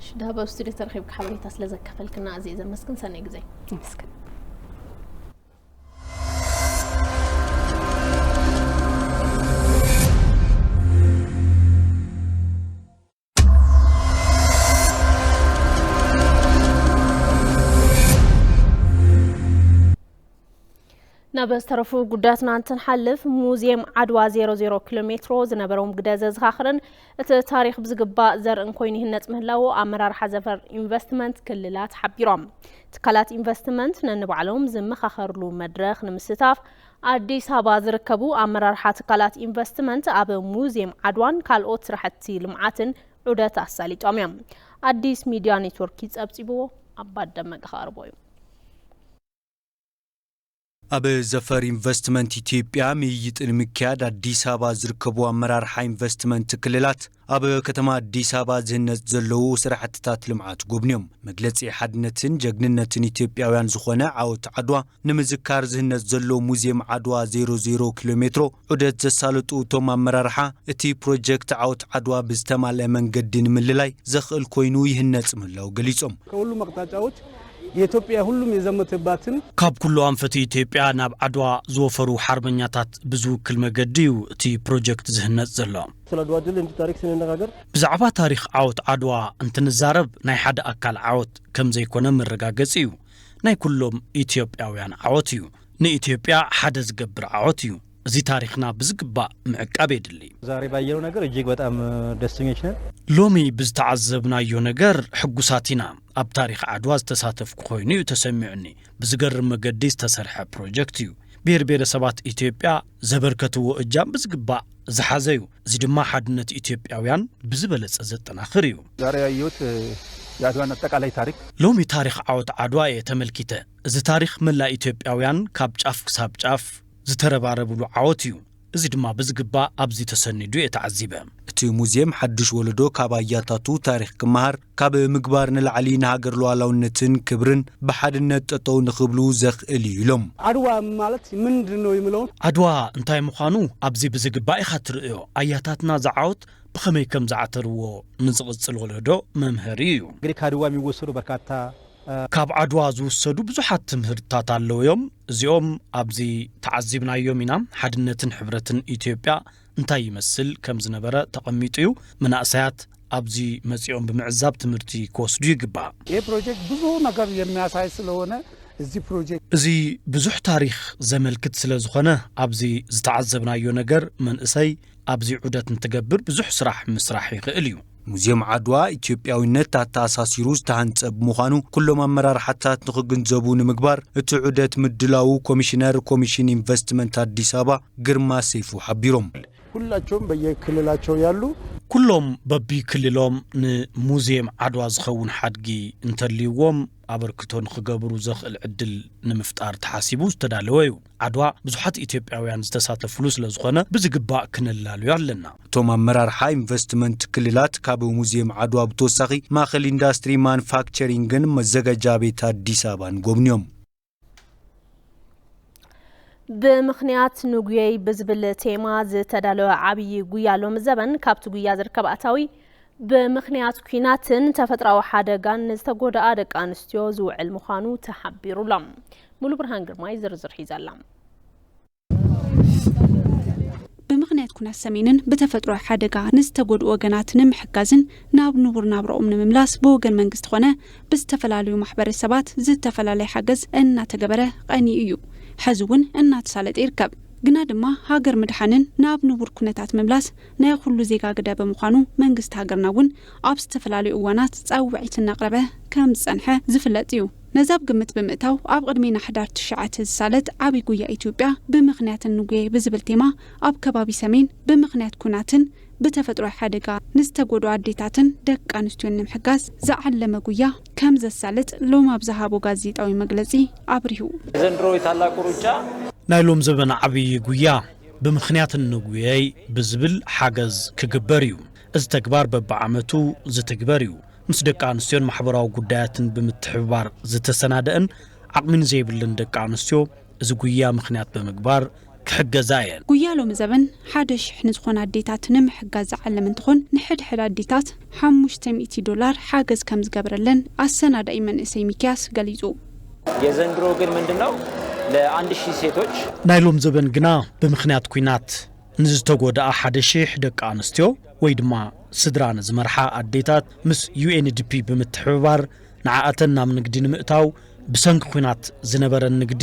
ሽዳሃብ ኣብ ስቱድዮ ተረኺብካ ሓበሬታ ስለ ዘካፈልክና ኣዝየ ዘመስግን። ሰናይ ግዜ። ይመስገን። ናብ ዝተረፉ ጉዳያትና እንትንሓልፍ፣ ሙዚየም ዓድዋ ዜሮ ዜሮ ኪሎ ሜትሮ ዝነበሮም ግደ ዘዘኻኽርን እቲ ታሪኽ ብዝግባእ ዘርእን ኮይኑ ይህነጽ ምህላዉ ኣመራርሓ ዘፈር ኢንቨስትመንት ክልላት ሓቢሮም። ትካላት ኢንቨስትመንት ነንባዕሎም ዝመኻኸርሉ መድረኽ ንምስታፍ፣ ኣዲስ ኣበባ ዝርከቡ ኣመራርሓ ትካላት ኢንቨስትመንት ኣብ ሙዚየም ዓድዋን ካልኦት ስራሕቲ ልምዓትን ዑደት ኣሳሊጦም እዮም። ኣዲስ ሚድያ ኔትወርክ ይጸብጺብዎ፣ ኣባደመቀ ክቐርቦ እዩ። ኣብ ዘፈር ኢንቨስትመንት ኢትዮጵያ ምይይጥ ንምክያድ ኣዲስ ኣበባ ዝርከቡ ኣመራርሓ ኢንቨስትመንት ክልላት ኣብ ከተማ ኣዲስ ኣበባ ዝህነጽ ዘለዉ ስራሕትታት ልምዓት ጎብንዮም። መግለጺ ሓድነትን ጀግንነትን ኢትዮጵያውያን ዝኾነ ዓወት ዓድዋ ንምዝካር ዝህነጽ ዘሎ ሙዚየም ዓድዋ ዜሮ ዜሮ ኪሎ ሜትሮ ዑደት ዘሳለጡ እቶም ኣመራርሓ፣ እቲ ፕሮጀክት ዓወት ዓድዋ ብዝተማልአ መንገዲ ንምልላይ ዘኽእል ኮይኑ ይህነጽ ምህላው ገሊጾም። ከሁሉም አቅጣጫዎች የኢትዮጵያ ሁሉም የዘመተባትን ካብ ኩሉ ኣንፈት ኢትዮጵያ ናብ ዓድዋ ዝወፈሩ ሓርበኛታት ብዝውክል መገዲ እዩ እቲ ፕሮጀክት ዝህነጽ ዘሎ። ስለ አድዋ ድል እንጂ ታሪክ ስንነጋገር ብዛዕባ ታሪኽ ዓወት ዓድዋ እንትንዛረብ ናይ ሓደ ኣካል ዓወት ከም ዘይኮነ መረጋገጺ እዩ። ናይ ኩሎም ኢትዮጵያውያን ዓወት እዩ። ንኢትዮጵያ ሓደ ዝገብር ዓወት እዩ። እዚ ታሪኽና ብዝግባእ ምዕቃብ የድሊ። ዛሬ ባየነው ነገር እጅግ በጣም ደስተኞች ነን። ሎሚ ብዝተዓዘብናዮ ነገር ሕጉሳት ኢና። ኣብ ታሪኽ ዓድዋ ዝተሳተፍኩ ኮይኑ እዩ ተሰሚዑኒ። ብዝገርም መገዲ ዝተሰርሐ ፕሮጀክት እዩ። ብሔር ብሔረሰባት ኢትዮጵያ ዘበርከትዎ እጃም ብዝግባእ ዝሓዘ እዩ። እዚ ድማ ሓድነት ኢትዮጵያውያን ብዝበለጸ ዘጠናኽር እዩ። ዛሬ ያየሁት የአድዋን አጠቃላይ ታሪክ ሎሚ ታሪኽ ዓወት ዓድዋ እየ ተመልኪተ። እዚ ታሪኽ መላእ ኢትዮጵያውያን ካብ ጫፍ ክሳብ ጫፍ ዝተረባረብሉ ዓወት እዩ። እዚ ድማ ብዝግባእ ኣብዚ ተሰኒዱ እየ ተዓዚበ። እቲ ሙዚየም ሓድሽ ወለዶ ካብ ኣያታቱ ታሪኽ ክመሃር ካብ ምግባር ንላዕሊ ንሃገር ሉዓላውነትን ክብርን ብሓድነት ጠጠው ንኽብሉ ዘኽእል እዩ ኢሎም። ዓድዋ ማለት ምንድን ነው የሚለውን ዓድዋ እንታይ ምዃኑ ኣብዚ ብዝግባእ ኢኻ ትርእዮ። ኣያታትና ዝዓወት ብኸመይ ከም ዝዓተርዎ ንዝቕጽል ወለዶ መምሀሪ እዩ። እንግዲህ ከአድዋ የሚወሰዱ በርካታ ካብ ዓድዋ ዝውሰዱ ብዙሓት ትምህርትታት ኣለዉ እዮም። እዚኦም ኣብዚ ተዓዚብናዮም ኢና። ሓድነትን ሕብረትን ኢትዮጵያ እንታይ ይመስል ከም ዝነበረ ተቐሚጡ እዩ። መናእሰያት ኣብዚ መጺኦም ብምዕዛብ ትምህርቲ ክወስዱ ይግባእ። ይህ ፕሮጀክት ብዙ ነገር የሚያሳይ ስለሆነ እዚህ ፕሮጀክት እዚ ብዙሕ ታሪኽ ዘመልክት ስለ ዝኾነ ኣብዚ ዝተዓዘብናዮ ነገር መንእሰይ ኣብዚ ዑደት እንትገብር ብዙሕ ስራሕ ምስራሕ ይኽእል እዩ። ሙዚየም ዓድዋ ኢትዮጵያዊነት ኣተኣሳሲሩ ዝተሃንጸ ብምዃኑ ኩሎም ኣመራርሓታት ንኽግንዘቡ ንምግባር እቲ ዑደት ምድላዉ ኮሚሽነር ኮሚሽን ኢንቨስትመንት ኣዲስ ኣበባ ግርማ ሰይፉ ሓቢሮም። ሁላቸውም በየክልላቸው ያሉ ኩሎም በቢክልሎም ንሙዚየም ዓድዋ ዝኸውን ሓድጊ እንተልይዎም ኣበርክቶ ንኽገብሩ ዘኽእል ዕድል ንምፍጣር ተሓሲቡ ዝተዳለወ እዩ። ዓድዋ ብዙሓት ኢትዮጵያውያን ዝተሳተፍሉ ስለ ዝኾነ ብዝግባእ ክነላልዮ ኣለና። እቶም ኣመራርሓ ኢንቨስትመንት ክልላት ካብ ሙዚየም ዓድዋ ብተወሳኺ ማእኸል ኢንዳስትሪ ማኑፋክቸሪንግን መዘጋጃ ቤት ኣዲስ ኣበባን ጎብንዮም። ብምኽንያት ንጉየይ ብዝብል ቴማ ዝተዳለወ ዓብዪ ጉያ ሎሚ ዘበን ካብቲ ጉያ ዝርከብ ኣታዊ ብምኽንያት ኲናትን ተፈጥራዊ ሓደጋን ንዝተጎድኣ ደቂ ኣንስትዮ ዝውዕል ምዃኑ ተሓቢሩሎም። ሙሉ ብርሃን ግርማይ ዝርዝር ሒዛላ። ብምኽንያት ኩናት ሰሜንን ብተፈጥሮ ሓደጋ ንዝተጎድኡ ወገናት ንምሕጋዝን ናብ ንቡር ናብራኦም ንምምላስ ብወገን መንግስቲ ኮነ ብዝተፈላለዩ ማሕበረሰባት ዝተፈላለየ ሓገዝ እናተገበረ ቀኒዩ እዩ። ሕዚ እውን እናተሳለጠ ይርከብ። ግና ድማ ሃገር ምድሓንን ናብ ንቡር ኩነታት ምምላስ ናይ ኩሉ ዜጋ ግደ ብምዃኑ መንግስቲ ሃገርና እውን ኣብ ዝተፈላለዩ እዋናት ጻውዒት እናቕረበ ከም ዝጸንሐ ዝፍለጥ እዩ። ነዚ ኣብ ግምት ብምእታው ኣብ ቅድሜና ሕዳር ትሽዓተ ዝሳለጥ ዓብዪ ጉያ ኢትዮጵያ ብምኽንያት እንጉየ ብዝብል ቴማ ኣብ ከባቢ ሰሜን ብምኽንያት ኩናትን ብተፈጥሮ ሓደጋ ንዝተጎድኡ ኣዴታትን ደቂ ኣንስትዮን ንምሕጋዝ ዝዓለመ ጉያ ከም ዘሳልጥ ሎም ኣብ ዝሃቦ ጋዜጣዊ መግለጺ ኣብሪሁ። የዘንድሮ የታላቁ ሩጫ ናይ ሎም ዘበን ዓብዪ ጉያ ብምኽንያት እንጉየይ ብዝብል ሓገዝ ክግበር እዩ። እዚ ተግባር በብዓመቱ ዝትግበር እዩ። ምስ ደቂ ኣንስትዮን ማሕበራዊ ጉዳያትን ብምትሕብባር ዝተሰናደአን ዓቕሚ ንዘይብለን ደቂ ኣንስትዮ እዚ ጉያ ምኽንያት ብምግባር ክሕገዛ እየን። ጉያ ሎሚ ዘበን ሓደ ሽሕ ንዝኾና ኣዴታት ንምሕጋዝ ዝዓለመ እንትኾን ንሕድሕድ ኣዴታት ሓሙሽተ ሚእቲ ዶላር ሓገዝ ከም ዝገበረለን ኣሰናዳኢ መንእሰይ ሚኪያስ ገሊጹ። የዘንድሮ ግን ምንድነው ለአንድ ሺህ ሴቶች ናይ ሎም ዘበን ግና ብምኽንያት ኲናት ንዝተጎድኣ ሓደ ሺሕ ደቂ ኣንስትዮ ወይ ድማ ስድራ ንዝመርሓ ኣዴታት ምስ ዩ ኤን ዲ ፒ ብምትሕብባር ንዓኣተን ናብ ንግዲ ንምእታው ብሰንኪ ኲናት ዝነበረን ንግዲ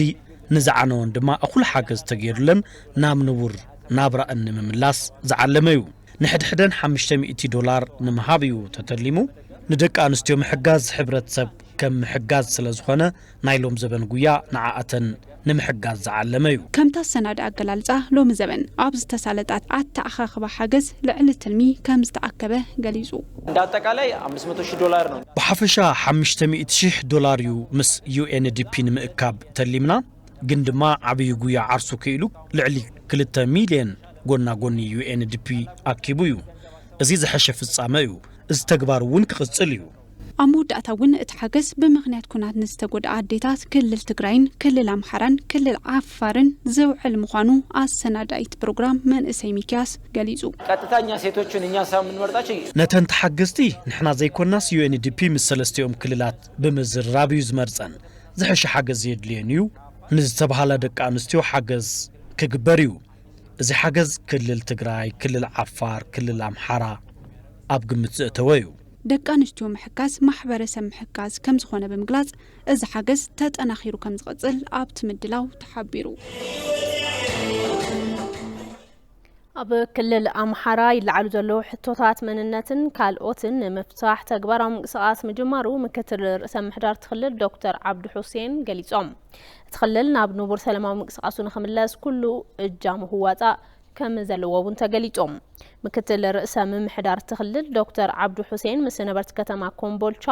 ንዝዓነወን ድማ እኹል ሓገዝ ተገይሩለን ናብ ንቡር ናብራእን ንምምላስ ዝዓለመ እዩ። ንሕድሕደን ሓሙሽተ ሚእቲ ዶላር ንምሃብ እዩ ተተሊሙ። ንደቂ ኣንስትዮ ምሕጋዝ ሕብረተሰብ ከም ምሕጋዝ ስለ ዝኾነ ናይ ሎም ዘበን ጉያ ንዓኣተን ንምሕጋዝ ዝዓለመ እዩ። ከምቲ ኣሰናዲ ኣገላልጻ ሎሚ ዘበን ኣብ ዝተሳለጣት ኣተኣኻኽባ ሓገዝ ልዕሊ ትልሚ ከም ዝተኣከበ ገሊጹ። እንደ አጠቃላይ አምስት መቶ ሺህ ዶላር ነው። ብሓፈሻ ሓሙሽተ ሚእቲ ሺሕ ዶላር እዩ ምስ ዩ ኤን ዲ ፒ ንምእካብ ተሊምና። ግን ድማ ዓብዪ ጉያ ዓርሱ ክኢሉ ልዕሊ ክልተ ሚልዮን ጎና ጎኒ ዩ ኤን ዲ ፒ ኣኪቡ እዩ። እዚ ዝሐሸ ፍጻመ እዩ። እዚ ተግባር እውን ክቕጽል እዩ። ኣብ መወዳእታ እውን እቲ ሓገዝ ብምኽንያት ኩናት ንዝተጎድኣ ኣዴታት ክልል ትግራይን ክልል ኣምሓራን ክልል ዓፋርን ዝውዕል ምዃኑ ኣሰናዳኢት ፕሮግራም መንእሰይ ሚኪያስ ገሊጹ። ቀጥታ እኛ ሴቶችን እኛ ሳይሆን የምንመርጣቸው። ነተን ተሓገዝቲ ንሕና ዘይኮናስ ዩ ኤን ዲ ፒ ምስ ሰለስቲኦም ክልላት ብምዝርራብ እዩ ዝመርጸን። ዝሐሸ ሓገዝ የድልየን እዩ። ንዝተባሃላ ደቂ ኣንስትዮ ሓገዝ ክግበር እዩ። እዚ ሓገዝ ክልል ትግራይ፣ ክልል ዓፋር፣ ክልል ኣምሓራ ኣብ ግምት ዘእተወ እዩ። ደቂ ኣንስትዮ ምሕጋዝ ማሕበረሰብ ምሕጋዝ ከምዝኾነ ብምግላፅ፣ እዚ ሓገዝ ተጠናኺሩ ከምዝቐፅል ኣብቲ ምድላው ተሓቢሩ። ኣብ ክልል ኣምሓራ ይለዓሉ ዘለዉ ሕቶታት መንነትን ካልኦትን ንምፍታሕ ተግባራዊ ምንቅስቓስ ምጅማሩ ምክትል ርእሰ ምሕዳር እቲ ክልል ዶክተር ዓብዱ ሑሴን ገሊጾም። እቲ ክልል ናብ ንቡር ሰላማዊ ምንቅስቓሱ ንኽምለስ ኩሉ እጃሙ ክዋፃእ ከም ዘለዎ እውን ተገሊጾም። ምክትል ርእሰ ምምሕዳር እቲ ክልል ዶክተር ዓብዱ ሑሴን ምስ ነበርቲ ከተማ ኮምቦልቻ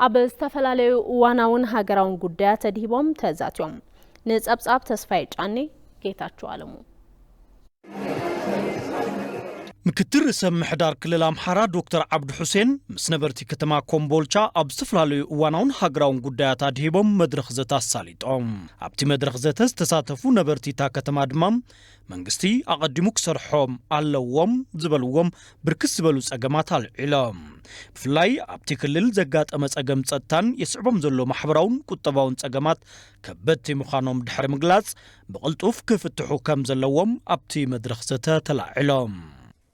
ኣብ ዝተፈላለዩ እዋናውን ሃገራውን ጉዳያት ተድሂቦም ተዛትዮም። ንጸብጻብ ተስፋዬ ጫኔ፣ ጌታቸው ኣለሙ። ምክትል ርእሰ ምሕዳር ክልል ኣምሓራ ዶክተር ዓብዱ ሑሴን ምስ ነበርቲ ከተማ ኮምቦልቻ ኣብ ዝተፈላለዩ እዋናውን ሃገራውን ጉዳያት ኣድሂቦም መድረኽ ዘተ ኣሳሊጦም። ኣብቲ መድረኽ ዘተ ዝተሳተፉ ነበርቲ እታ ከተማ ድማ መንግስቲ ኣቐዲሙ ክሰርሖም ኣለዎም ዝበልዎም ብርክት ዝበሉ ጸገማት ኣልዒሎም። ብፍላይ ኣብቲ ክልል ዘጋጠመ ጸገም ጸጥታን የስዕቦም ዘሎ ማሕበራውን ቁጠባውን ጸገማት ከበድቲ ምዃኖም ድሕሪ ምግላጽ፣ ብቕልጡፍ ክፍትሑ ከም ዘለዎም ኣብቲ መድረኽ ዘተ ተላዒሎም።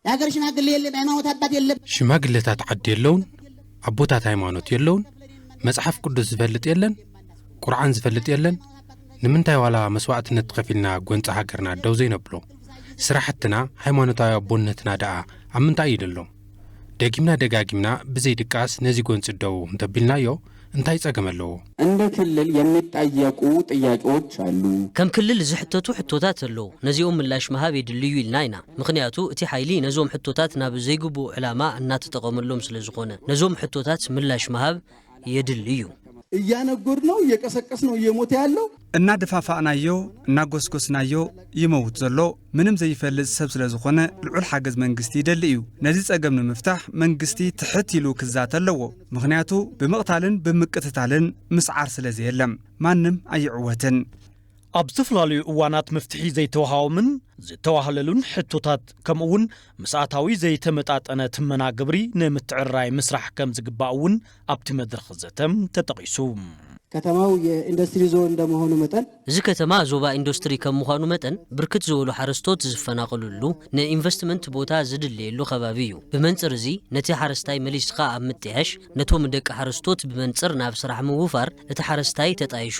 የሀገር ሽማግሌ የለም፣ የሃይማኖት አባት የለም። ሽማግሌታት ዓዲ የለውን፣ ኣቦታት ሃይማኖት የለውን፣ መጽሓፍ ቅዱስ ዝፈልጥ የለን፣ ቁርዓን ዝፈልጥ የለን። ንምንታይ ዋላ መስዋእትነት ከፊልና ጎንፂ ሃገርና ደው ዘይነብሎ? ስራሕትና፣ ሃይማኖታዊ ኣቦነትና ደኣ ኣብ ምንታይ እዩ ደሎ? ደጊምና ደጋጊምና ብዘይ ድቃስ ነዚ ጎንፂ ደው እንተቢልናዮ እንታይ ጸገም ኣለዎ? እንደ ክልል የሚጠየቁ ጥያቄዎች አሉ። ከም ክልል ዝሕተቱ ሕቶታት ኣለዉ። ነዚኦም ምላሽ ምሃብ የድልዩ ኢልና ኢና። ምኽንያቱ እቲ ሓይሊ ነዞም ሕቶታት ናብ ዘይግብኡ ዕላማ እናተጠቐመሎም ስለ ዝኾነ ነዞም ሕቶታት ምላሽ ምሃብ የድሊ እዩ። እያነጎድነው እየቀሰቀስነው እየሞተ ያለው እናደፋፋእናዮ እናጎስጎስናዮ ይመውት ዘሎ ምንም ዘይፈልጥ ሰብ ስለ ዝኾነ ልዑል ሓገዝ መንግስቲ ይደሊ እዩ። ነዚ ጸገም ንምፍታሕ መንግስቲ ትሕት ኢሉ ክዛተ ኣለዎ። ምኽንያቱ ብምቕታልን ብምቅትታልን ምስዓር ስለ ዘየለም ማንም ኣይዕወትን። ኣብ ዝተፈላለዩ እዋናት መፍትሒ ዘይተዋሃቦምን ዝተዋህለሉን ሕቶታት ከምኡ እውን ምስ ኣታዊ ዘይተመጣጠነ ትመና ግብሪ ንምትዕርራይ ምስራሕ ከም ዝግባእ እውን ኣብቲ መድረኽ ዘተም ተጠቒሱ። ከተማው የኢንዱስትሪ ዞን እንደመሆኑ መጠን እዚ ከተማ ዞባ ኢንዱስትሪ ከም ምዃኑ መጠን ብርክት ዝበሉ ሓረስቶት ዝፈናቐሉሉ ንኢንቨስትመንት ቦታ ዝድለየሉ ከባቢ እዩ። ብመንፅር እዚ ነቲ ሓረስታይ መሊስኻ ኣብ ምጥያሽ ነቶም ደቂ ሓረስቶት ብመንፅር ናብ ስራሕ ምውፋር እቲ ሓረስታይ ተጣይሹ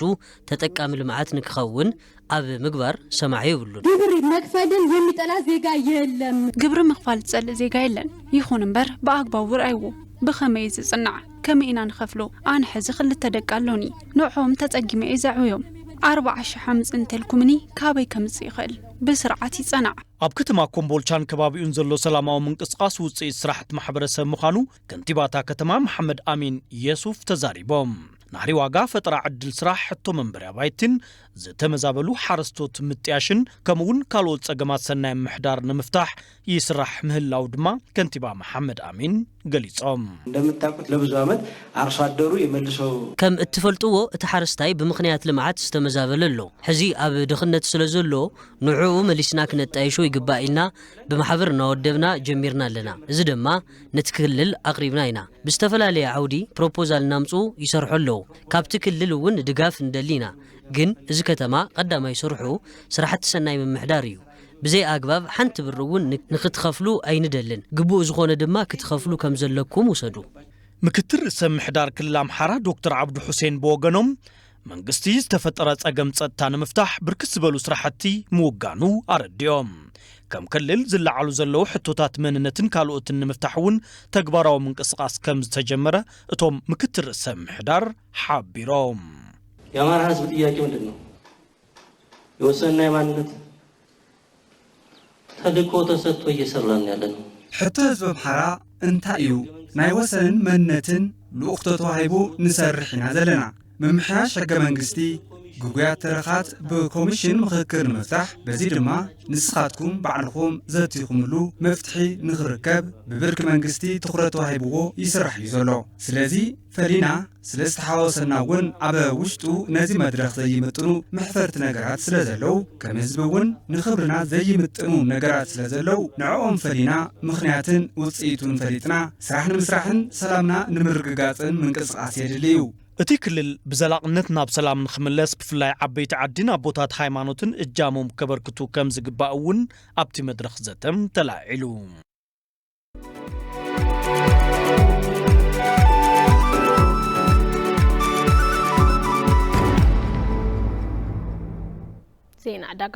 ተጠቃሚ ልምዓት ንክኸውን ኣብ ምግባር ሰማዒ የብሉን። ግብር መክፈልን የሚጠላ ዜጋ የለም። ግብሪ ምኽፋል ዝጸልእ ዜጋ የለን። ይኹን እምበር ብኣግባቡ ርኣይዎ። ብኸመይ ዝጽናዕ? ከመይ ኢና ንኸፍሎ? ኣነ ሕዚ ክልተ ደቂ ኣሎኒ። ንዕኦም ተጸጊመ እየ ዘዕብዮም። ኣርባዓ ሽሕ ኣምጽእ እንተልኩምኒ ካበይ ከምጽእ ይኽእል? ብስርዓት ይጸናዕ። ኣብ ከተማ ኮምቦልቻን ከባቢኡን ዘሎ ሰላማዊ ምንቅስቓስ ውፅኢት ስራሕቲ ማሕበረሰብ ምዃኑ ከንቲባታ ከተማ መሓመድ ኣሚን የሱፍ ተዛሪቦም። ናህሪ ዋጋ ፈጠራ ዕድል ስራሕ ሕቶ መንበሪ ኣባይትን ዝተመዛበሉ ሓረስቶት ምጥያሽን ከምኡውን ካልኦት ጸገማት ሰናይ ምሕዳር ንምፍታሕ ይስራሕ ምህላው ድማ ከንቲባ መሓመድ ኣሚን ገሊጾም። እንደምታውቁት ለብዙ ዓመት አርሶ አደሩ የመልሶ ከም እትፈልጥዎ እቲ ሓረስታይ ብምኽንያት ልምዓት ዝተመዛበለ ኣሎ። ሕዚ ኣብ ድኽነት ስለ ዘሎ ንዕኡ መሊስና ክነጣይሾ ይግባእ ኢልና ብማሕበር እናወደብና ጀሚርና ኣለና። እዚ ድማ ነቲ ክልል ኣቕሪብና ኢና። ብዝተፈላለየ ዓውዲ ፕሮፖዛል እናምፅኡ ይሰርሑ ኣለዉ። ካብቲ ክልል እውን ድጋፍ ንደሊ ኢና። ግን እዚ ከተማ ቀዳማይ ስርሑ ስራሕቲ ሰናይ ምምሕዳር እዩ። ብዘይ ኣግባብ ሓንቲ ብር እውን ንክትኸፍሉ ኣይንደልን። ግቡእ ዝኾነ ድማ ክትኸፍሉ ከም ዘለኩም ውሰዱ። ምክትል ርእሰ ምሕዳር ክልል ኣምሓራ ዶክተር ዓብዱ ሑሴን ብወገኖም መንግስቲ ዝተፈጠረ ጸገም ጸጥታ ንምፍታሕ ብርክት ዝበሉ ስራሕቲ ምውጋኑ ኣረዲኦም። ከም ክልል ዝለዓሉ ዘለዉ ሕቶታት መንነትን ካልኦትን ንምፍታሕ እውን ተግባራዊ ምንቅስቓስ ከም ዝተጀመረ እቶም ምክትል ርእሰ ምሕዳር ሓቢሮም። የአማራ ህዝብ ጥያቄ ምንድን ነው? የወሰንና የማንነት ተልእኮ ተሰጥቶ እየሰራን ያለ ነው። ሕቶ ህዝቢ ኣምሓራ እንታይ እዩ? ናይ ወሰንን መንነትን ልኡኽቶ ተዋሂቡ ንሰርሕ ኢና ዘለና። ምምሕያሽ ሕገ መንግስቲ፣ ግጉያት ተረኻት ብኮሚሽን ምኽክር ንምፍታሕ፣ በዚ ድማ ንስኻትኩም ባዕልኹም ዘቲኹምሉ መፍትሒ ንኽርከብ ብብርኪ መንግስቲ ትኹረት ተዋሂብዎ ይስራሕ እዩ ዘሎ። ስለዚ ፈሊና ስለ ዝተሓወሰና እውን ኣብ ውሽጡ ነዚ መድረኽ ዘይምጥኑ መሕፈርቲ ነገራት ስለ ዘለዉ፣ ከም ህዝቢ እውን ንኽብርና ዘይምጥኑ ነገራት ስለ ዘለዉ፣ ንዕኦም ፈሊና ምኽንያትን ውፅኢቱን ፈሊጥና ስራሕ ንምስራሕን ሰላምና ንምርግጋፅን ምንቅስቓስ የድሊ እዩ። እቲ ክልል ብዘላቕነት ናብ ሰላም ንኽምለስ ብፍላይ ዓበይቲ ዓድን ኣቦታት ሃይማኖትን እጃሞም ከበርክቱ ከም ዝግባእ እውን ኣብቲ መድረኽ ዘተም ተላዒሉ። ዜና ዕዳጋ።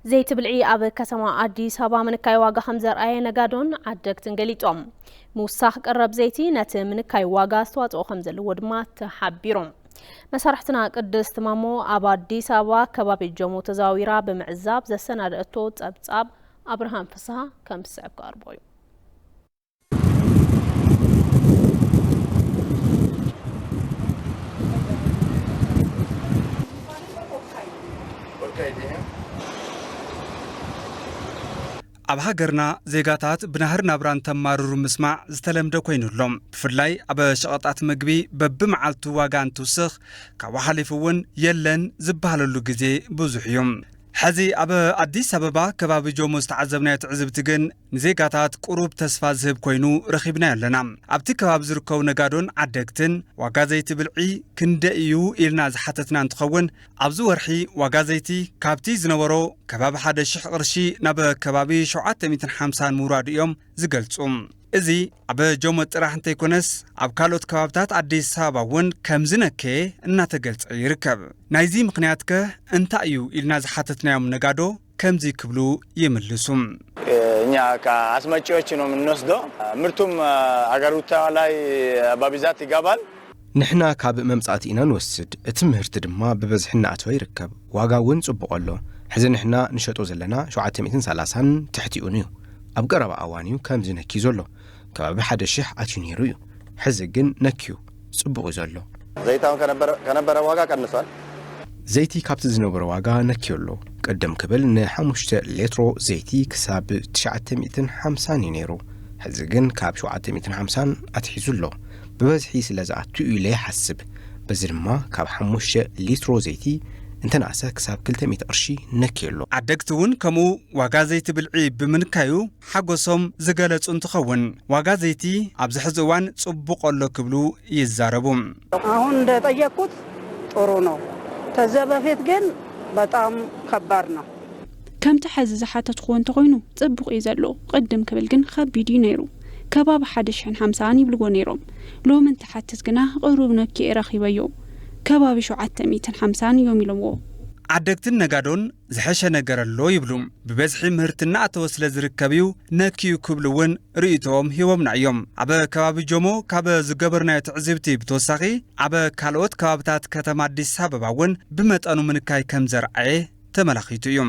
ዘይቲ ብልዒ ኣብ ከተማ ኣዲስ ኣበባ ምንካይ ዋጋ ከም ዘርኣየ ነጋዶን ዓደግትን ገሊጾም። ምውሳኽ ቀረብ ዘይቲ ነቲ ምንካይ ዋጋ ኣስተዋጽኦ ከም ዘለዎ ድማ ተሓቢሩ። መሳርሕትና ቅድስት ማሞ ኣብ ኣዲስ ኣበባ ከባቢ ጆሞ ተዘዋዊራ ብምዕዛብ ዘሰናደእቶ ጸብጻብ ኣብርሃም ፍስሃ ከም ዝስዕብ ክቐርቦ እዩ። ኣብ ሃገርና ዜጋታት ብናህሪ ናብራ እንተማርሩ ምስማዕ ዝተለምደ ኮይኑ ኣሎ። ብፍላይ ኣብ ሸቐጣት ምግቢ በብመዓልቱ ዋጋ እንትውስኽ፣ ካብኡ ሓሊፉ እውን የለን ዝበሃለሉ ግዜ ብዙሕ እዩ። ሕዚ ኣብ ኣዲስ ኣበባ ከባቢ ጆሞ ዝተዓዘብናዮ ትዕዝብቲ ግን ንዜጋታት ቁሩብ ተስፋ ዝህብ ኮይኑ ረኺብናዮ ኣለና። ኣብቲ ከባቢ ዝርከቡ ነጋዶን ዓደግትን ዋጋ ዘይቲ ብልዒ ክንደይ እዩ ኢልና ዝሓተትና እንትኸውን፣ ኣብዚ ወርሒ ዋጋ ዘይቲ ካብቲ ዝነበሮ ከባቢ ሓደ ሽሕ ቅርሺ ናብ ከባቢ ሸውዓተ ሚእትን ሓምሳን ምውራዱ እዮም ዝገልጹ። እዚ ኣብ ጆሞ ጥራሕ እንተይኮነስ፣ ኣብ ካልኦት ከባብታት ኣዲስ ኣበባ እውን ከምዚ ነከየ እናተገልጸ ይርከብ። ናይዚ ምኽንያትከ እንታይ እዩ ኢልና ዝሓተትናዮም ነጋዶ ከምዚ ክብሉ ይምልሱ። እኛ ከአስመጪዎች ነው የምንወስደው። ምርቱም አገሪቷ ላይ በብዛት ይገባል። ንሕና ካብ መምጻእቲ ኢና ንወስድ፣ እቲ ምህርቲ ድማ ብበዝሒ እናኣተወ ይርከብ። ዋጋ እውን ጽቡቕ ኣሎ። ሕዚ ንሕና ንሸጦ ዘለና ሸውዓተ ሚእትን ሰላሳን ትሕቲኡን እዩ። ኣብ ቀረባ እዋን እዩ ከምዚ ነክዩ ዘሎ። ከባቢ ሓደ ሽሕ ኣትዩ ነይሩ እዩ። ሕዚ ግን ነክዩ ጽቡቕ እዩ ዘሎ። ዘይት አሁን ከነበረ፣ ከነበረ ዋጋ ቀንሷል። ዘይቲ ካብቲ ዝነበሮ ዋጋ ነክዩ ኣሎ። ቅድም ክብል ንሓሙሽተ ሌትሮ ዘይቲ ክሳብ ትሽዓተ ሚእትን ሓምሳን እዩ ነይሩ። ሕዚ ግን ካብ ሸውዓተ ሚእትን ሓምሳን ኣትሒዙ ኣሎ። ብበዝሒ ስለ ዝኣቱ እዩ ኢለ ይሓስብ። በዚ ድማ ካብ ሓሙሽተ ሊትሮ ዘይቲ እንተነኣሰ ክሳብ ክልተ ሚእቲ ቅርሺ ነክዩ ኣሎ። ዓደግቲ እውን ከምኡ ዋጋ ዘይቲ ብልዒ ብምንካዩ ሓጎሶም ዝገለጹ እንትኸውን፣ ዋጋ ዘይቲ ኣብዚ ሕዚ እዋን ጽቡቕ ኣሎ ክብሉ ይዛረቡ። አሁን እንደጠየቅኩት ጥሩ ነው። ከዚያ በፊት ግን በጣም ከባድ ነው። ከምቲ ሕዚ ዝሓተትኩዎ እንተኾይኑ ጽቡቕ እዩ ዘሎ። ቅድም ክብል ግን ከቢድ እዩ ነይሩ። ከባቢ ሓደ ሽሕን ሓምሳን ይብልዎ ነይሮም። ሎሚ እንትሓትት ግና ቅሩብ ነኪኤ ረኺበዮ። ከባቢ ሸውዓተ ሚእትን ሓምሳን እዮም ኢሎምዎ። ዓደግትን ነጋዶን ዝሐሸ ነገር ኣሎ ይብሉ። ብበዝሒ ምህርቲ እናኣተወ ስለ ዝርከብ እዩ ነክዩ ክብሉ እውን ርእይቶኦም ሂቦምና እዮም። ኣብ ከባቢ ጆሞ ካብ ዝገበርናዮ ትዕዝብቲ ብተወሳኺ፣ ኣብ ካልኦት ከባብታት ከተማ ኣዲስ ኣበባ እውን ብመጠኑ ምንካይ ከም ዘርኣየ ተመላኺቱ እዩ።